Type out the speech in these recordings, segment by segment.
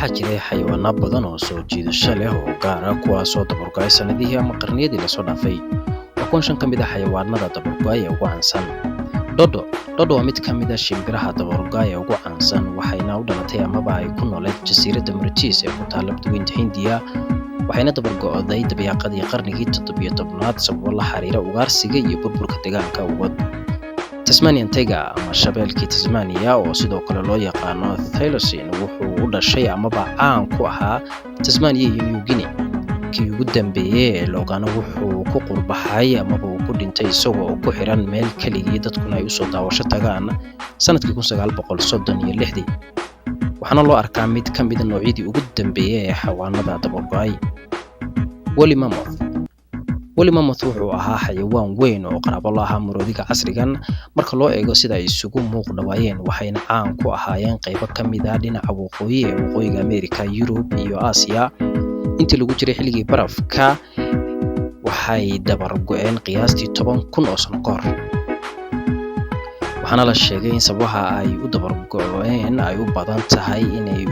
Waxaa jiray xayawaano badan oo soo jiidasho leh oo gaar ah, kuwaasoo dabar-go'ay sanadihii ama qarniyadii la soo dhaafay. Waa kuwan shan ka mid ah xayawaanada dabar-go'ay ee ugu caansan. Dodo. Dodo waa mid ka mid ah shimbiraha dabar-go'ay ee ugu caansan, waxayna u dhalatay amaba ay ku nooleed jasiiradda Mauritius ee ku taalla Badweynta Hindiya, waxayna dabar-go'day dabayaaqadii qarnigii 17aad sababo la xiriira ugaarsiga iyo burburka deegaanka awgood. Tasmanian tiger ama shabeelkii Tasmania, oo sidoo kale loo yaqaano thylacine, wuxuu u dhashay amaba caan ku ahaa Tasmania iyo New Guinea. Kii ugu dambeeyay ee la ogaano wuxuu ku qurbaxay amaba uu ku dhintay isagoo ku xiran meel keligii, dadkuna ay usoo daawasho tagaan, sanadkii 1936dii. Waxaana loo arkaa mid ka mid ah noocyadii ugu dambeeyay ee xayawaanada dabar-go'ay. Woolly Mammoth. Woolly Mammoth wuxuu ahaa xayawaan weyn oo qaraabo la ahaa maroodiga casrigan marka loo eego sida ay isugu muuq dhawaayeen, waxayna caan ku ahaayeen qaybo ka mid ah dhinaca waqooyi ee Waqooyiga Ameerika, Yurub iyo Aasiya intii lagu jiray xilligii barafka. Waxay dabar go'een qiyaastii 10,000 oo sano ka hor. Waxaana la sheegay in sababaha ay u dabar go'een ay u badan tahay inay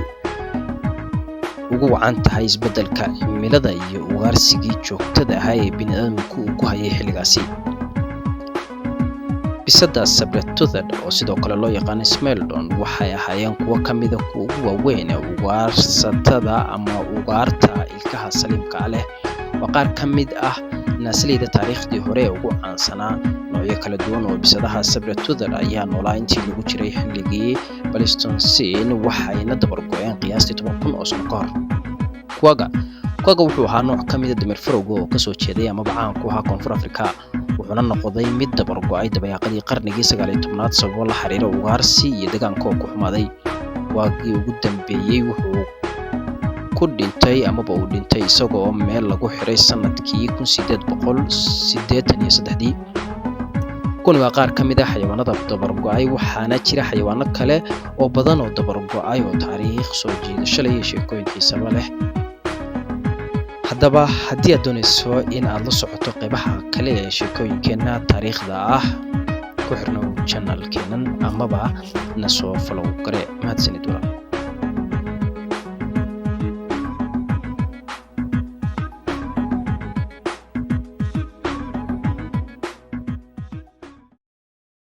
ugu wacan tahay isbeddelka cimilada iyo ugaarsigii joogtada ahaa ee bini'aadamku uu ku hayay xilligaasi. Bisadda sabre-toothed, oo sidoo kale loo yaqaan Smilodon, waxay ahaayeen kuwo ka mid ah kuwa ugu waaweyn ee ugaarsatada ama ugaarta ilkaha saliimka ah leh. Waa qaar ka mid ah naasleyda taariikhdii hore ee ugu caansanaa. Noocyo kala duwan oo bisadaha sabre-toothed ayaa noolaa intii lagu jiray xilligii Pleistocene, waxayna dabar go'een qiyaastii 10,000 oo sano ka hor. Quagga. Quagga wuxuu ahaa nooc ka mid ah dameer farowga oo kasoo jeeday amaba caan ku ahaa Koonfur Afrika, wuxuuna noqday mid dabar go'ay dabayaaqadii qarnigii 19aad sababo la xiriira ugaarsi iyo deegaanka oo ku xumaaday. Waagii ugu dambeeyey wuxuu ku dhintay amaba uu dhintay isagoo meel lagu xiray sanadkii 1883dii. Kuwani waa qaar ka mid ah xayawaanada dabar go'ay, waxaana jira xayawaano kale oo badan oo dabar go'ay oo taariikh soo jiidasho leh iyo sheekooyin xiisaba leh. Haddaba haddii aad doonayso in aad la socoto qeybaha kale ee sheekooyinkeenna taariikhda ah, ku xirnow channelkeennan amaba na soo follow garee. Mahadsanid walaal.